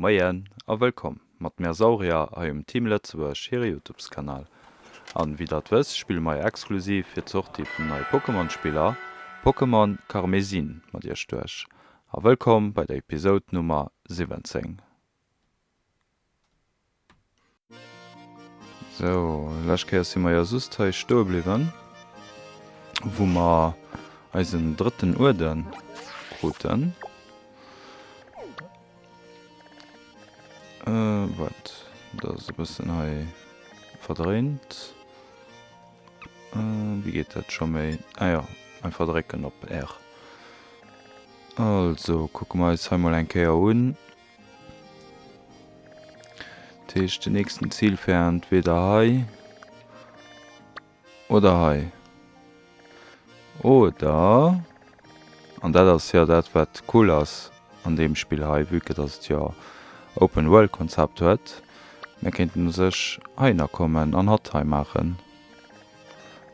Moien a wëllkomm mat mir Saurier hei um Team Lëtzebuerg hire Youtubes Kanal. An wéi der et wësst spille mer hei exklusiv fir d'Sortie vum neie Pokémon Spiller Pokémon Karmesin mat iech duerch. A wëllkomm bei der Episode Nummer 17. Sou, lescht Kéier si mer jo just hei stoe bliwwen, wou mer eisen drëtten Uerde kruten. Äh, wat? Dat ass e bëssen hei verdréint. Äh, wéi geet dat scho méi? Ah jo, einfach drécken op R. Also, kucke mer eis hei mol eng Kéier un. Dat heescht, den nächsten Ziel wär entweder hei oder hei. Oder, an dat ass jo dat wat cool ass an deem Spill hei, vue que dass et jo Open World Konzept huet, mir kéinten u sech heihinner kommen an hatt hei maachen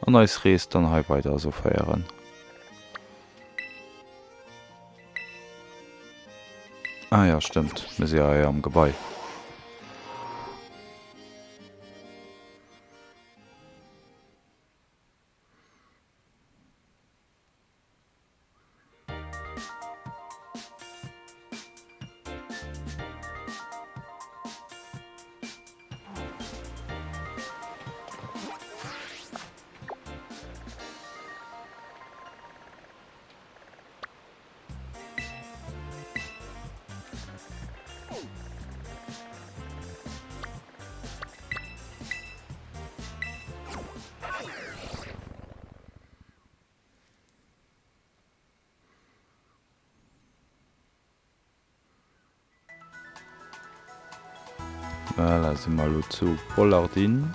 an eis Rees dann hei weider esou féieren. Ah ja, stëmmt, mir si jo hei am Gebai. Voilà, si mer elo zu Bollardin.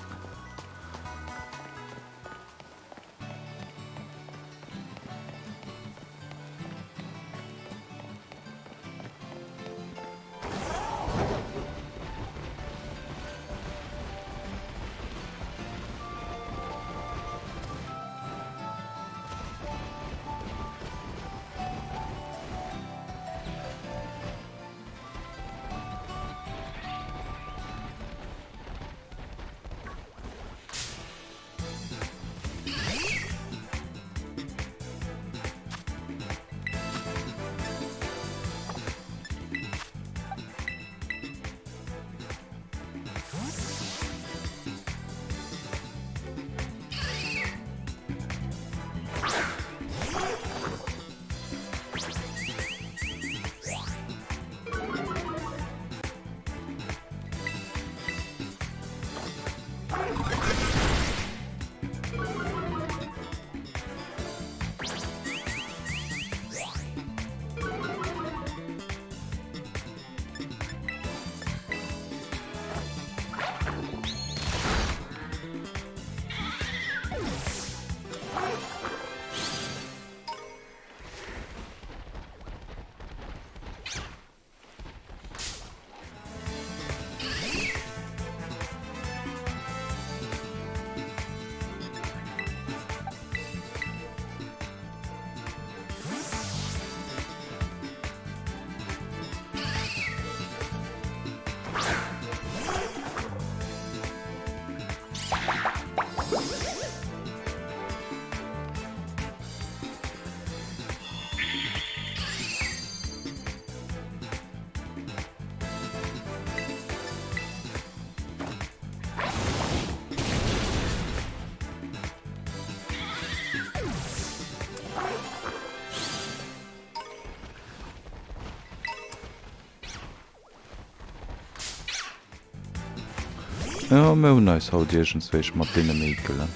Jo, mir hunn eis haut iergendswéi mat deene Méikelen.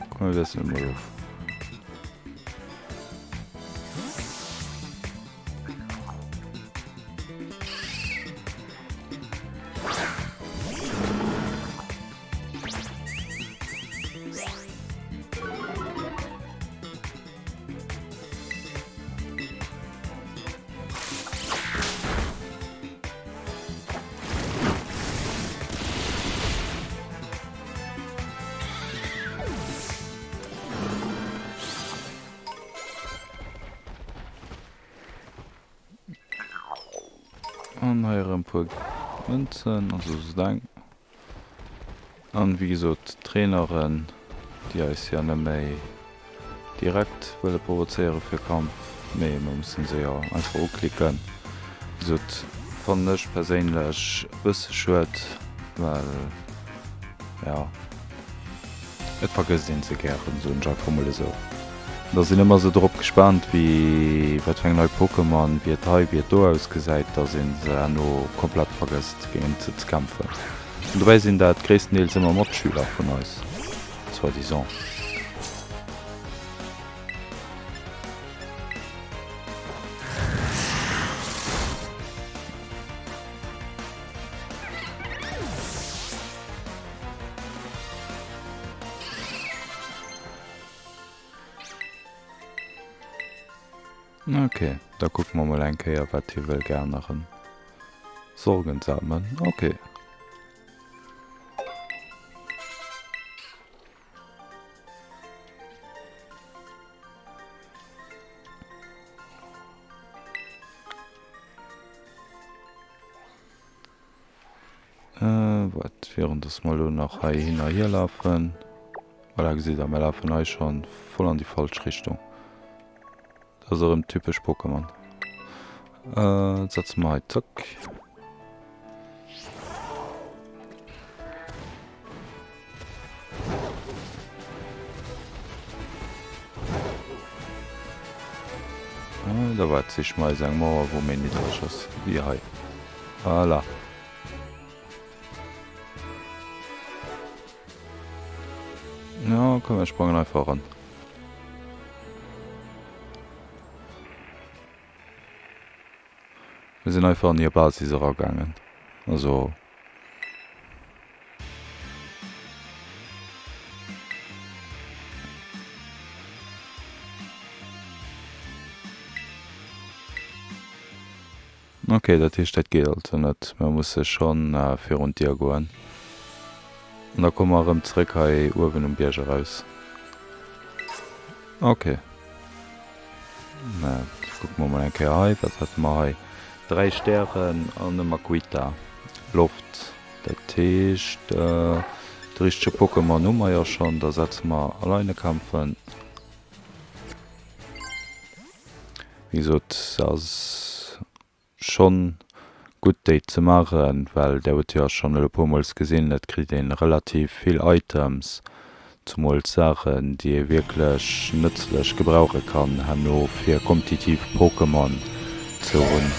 Komm, mir wiesselen emol of. An hei erëm puer Mënzen, also just eng. An wéi gesot d'Traineren, déi eis jo net méi direkt wëlle provozéiere fir Kampf, mee mer mussen se jo einfach uklicken. Wéi gesot fannen ech perséinlech e bësse schued, well jo et vergësst een se gären, soen ech einfach mol esou. An da sinn ëmmer esou drop gespaant wéi wat fir eng nei Pokémon, wéi et hei, wéi et do ausgesäit, dass een se herno komplett vergësst géint se ze kämpfen. An dobäi sinn dat gréisstendeels ëmmer Matschüler vun eis, soi-disant. Ok, da kucke mer mol eng Kéier wat hie wëll geänneren. Sorgen sammeln, ok. Wat virun dass mer elo nach hei hin a hier lafen. Voilà, gesitt der, mer lafen hei schon voll an déi falsch Richtung. Dat ass erëm typesch Pokémon. Setze mer hei, zack. Da wat sich mer eis eng Mauer, wou méi niddreg ass wéi hei. Voilà. Ja, komm, mir sprangen einfach eran. Mir sinn einfach an hir Basis eragaangen. Also. Ok, dat heescht dat geet also net. Mer musse schonn virun d'Dier goen. An da komme mer erëm zréck hei uewen um Bierg eraus. Ok. Mä kucke mer mol eng Kéier hei. Wat hate mer hei? 3 Stären an e Makuhita. Loft. Dat heescht, de richtege Pokémon hu mer jo schonn. Da setze mer Alleine kämpfen. Wéi gesot, se ass schonn gutt déi ze maachen, well där hutt jo schonn elo puermools gesinn, et kritt een relativ vill Items, zumools Saachen déi ee wierklech nëtzlech gebrauche kann herno fir komptitiv Pokémon ze hunn.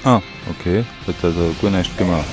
Ah, okay. Huet also guer näischt gemaach.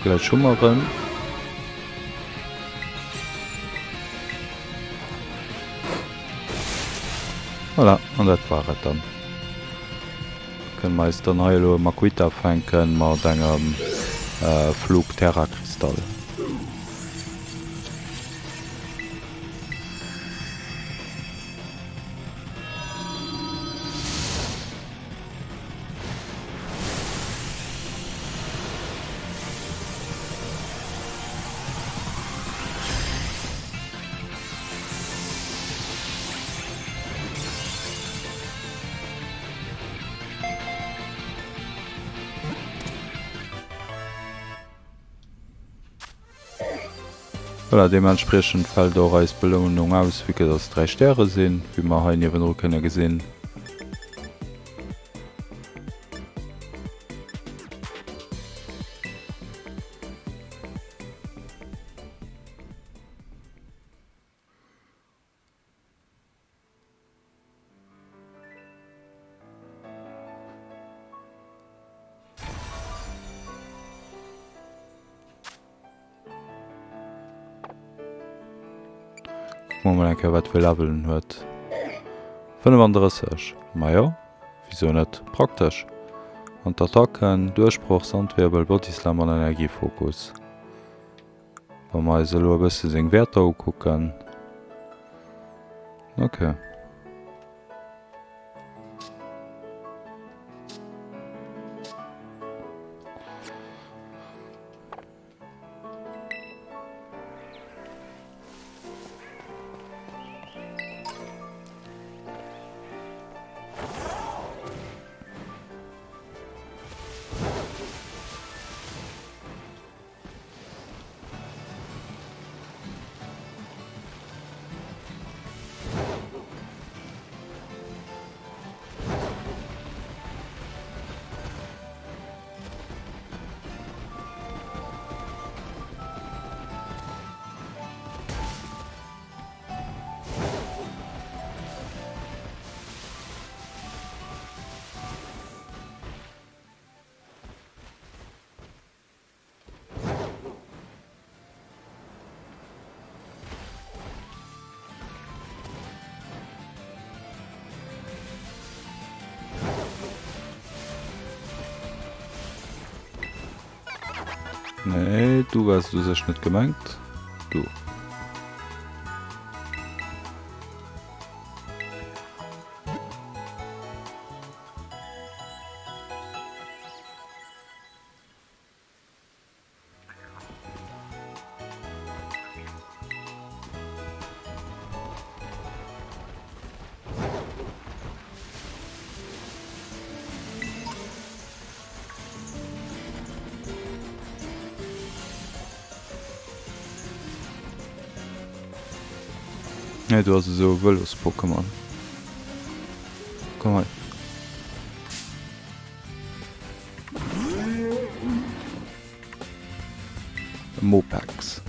Gläich hu mer en. Voilà, an dat war et dann. Kënne mer eis dann hei elo e Makuhita fänken mat engem Flug Terrakristall. Voilà, deementspriechend fält och eis Belounung aus, vue que dass et 3 Stäre sinn, wéi mer hei niewendru kënne gesinn. Kucke mer mol eng Kéier wat fir Level en huet. 35, majo wisou net, praktesch. An d'Attacken, Duerchbroch, Sandwirbel, Bodyslam an Energiefokus. Wa mer eis elo e bësse seng Wäerter ukucken. Ok. Nee, du wars u sech net gemengt. Du. Hey, du ass esou e Vëlos-Pokémon. Komm hei. Mopex.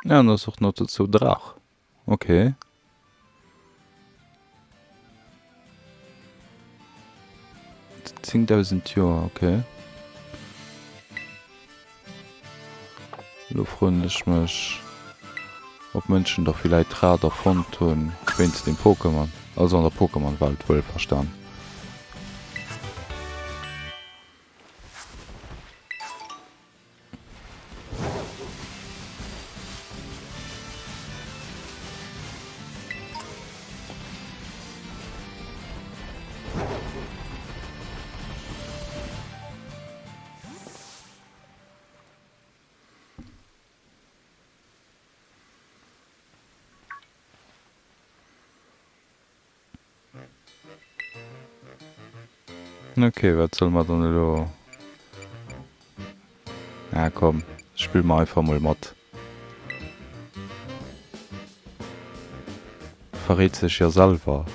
Ja, an ass och nach dozou Draach. Okay. 10.000 Joer, okay. Lo froen ech mech, ob Mënschen da villäit d'Rad erfonnt hunn wéinst dem Pokémon, also an der Pokémon-Welt wuelverstan. Ok, wat solle mer dann elo? Ah komm, spille mer einfach mol mat. Verréit sech jo selwer.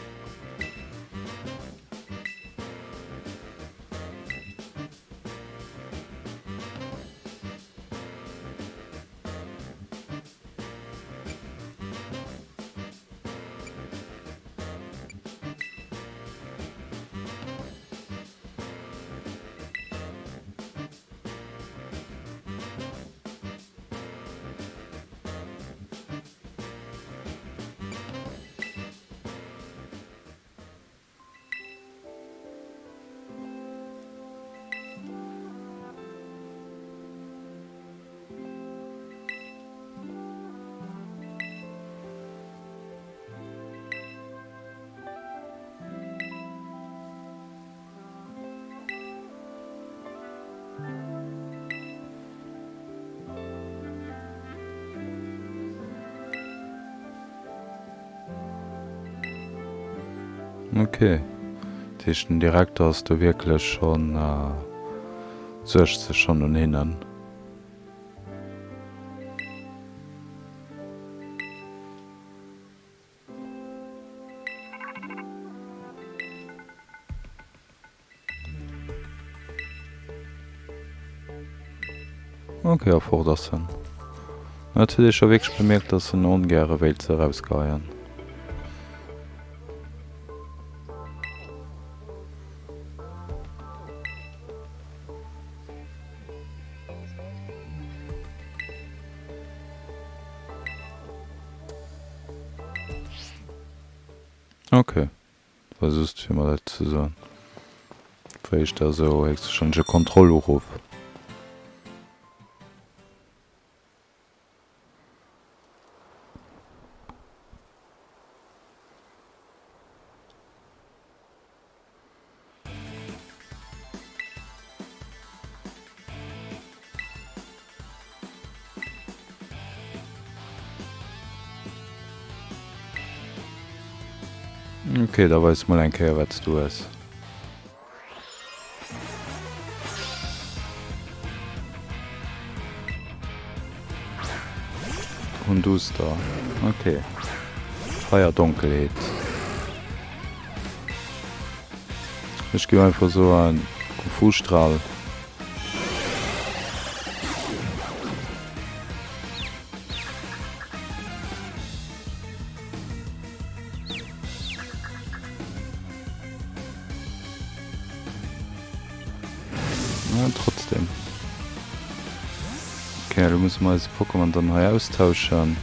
Ok, dat heescht den Direkter ass do wierklech schonn, suergt sech schonn un hinnen. Ok, a fort ass en. Et huet ee scho wierklech bemierkt, dass en ongäre wéilt se erausgeheien. Ok. War just fir mer dat ze soen. War éischter esou héchstwahrscheinlech e Kontrolluruff. Ok, da weis mol eng Kéier wat s du hues. Hunduster, ok. Feierdonkelheet. Ech géif einfach soen Kung-Fu-Stral. Ja, trotzdem. Okay, elo musse mer eise Pokémon dann hei austauschen.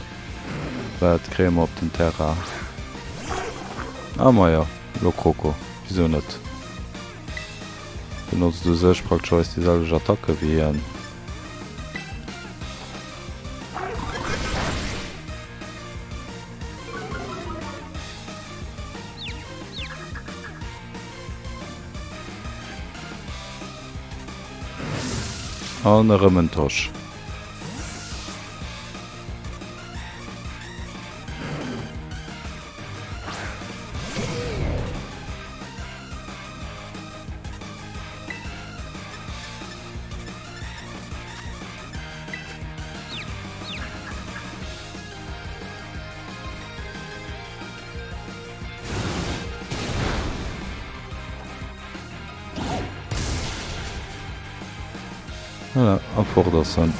Wat kréie mer op den Terrain? Ah, majo, elo Kroko. Wisou net? Benotzt u sech prakteschweis déi selwecht Attacke wéi hien. An erëm en Tosch. Voilà, a fort ass en.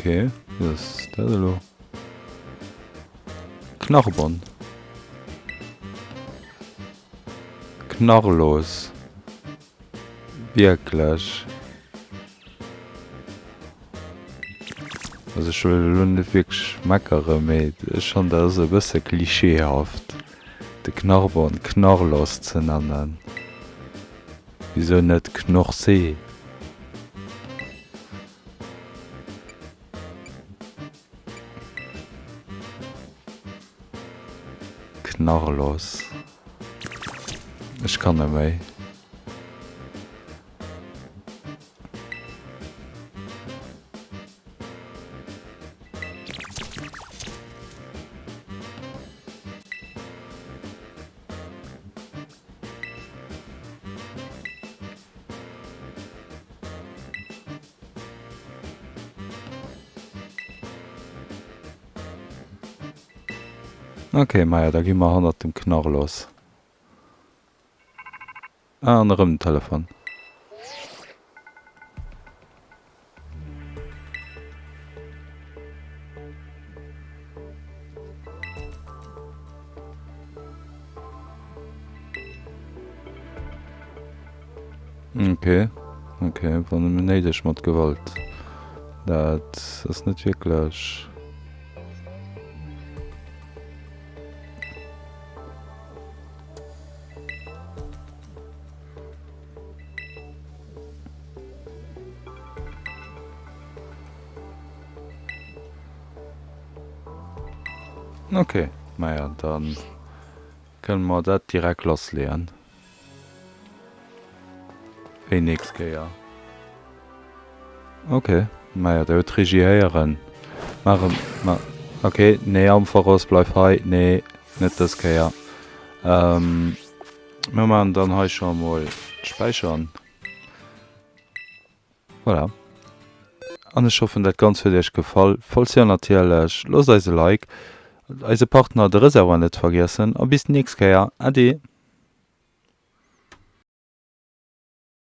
Okay, wat ass dat elo? Knarbonn. Knarrlos. Wierklech? Also ech wëll elo net wierklech meckere, mee ech fannen dat ass e bësse klischeehaft de Knarbonn Knarrlos ze nennen. Wisou net Knorrsee? Knarrlos. Ech kann net méi. Ok, maja, da gi mer hannert dem Knarrlos. Ah, an erëm den Telefon. Ok, ok, wann nëmmen néideg mat Gewalt. Dat ass net wierklech. Ok, maja dann kënne mer dat direkt lassleeën. Wéi nächst Kéier. Ok, maja der huet d'Regie héieren. Maache mer, ok, nee Ampharos bleif hei, nee net dës Kéier. Mir maachen dann hei scho mol d'Späichern. Voilà. An ech hoffen dat Ganzt huet iech gefall. Falls jo natierlech, loosst eis e Like, eise Partner de Reservoir net vergiessen a bis d'nächst Kéier. Ade.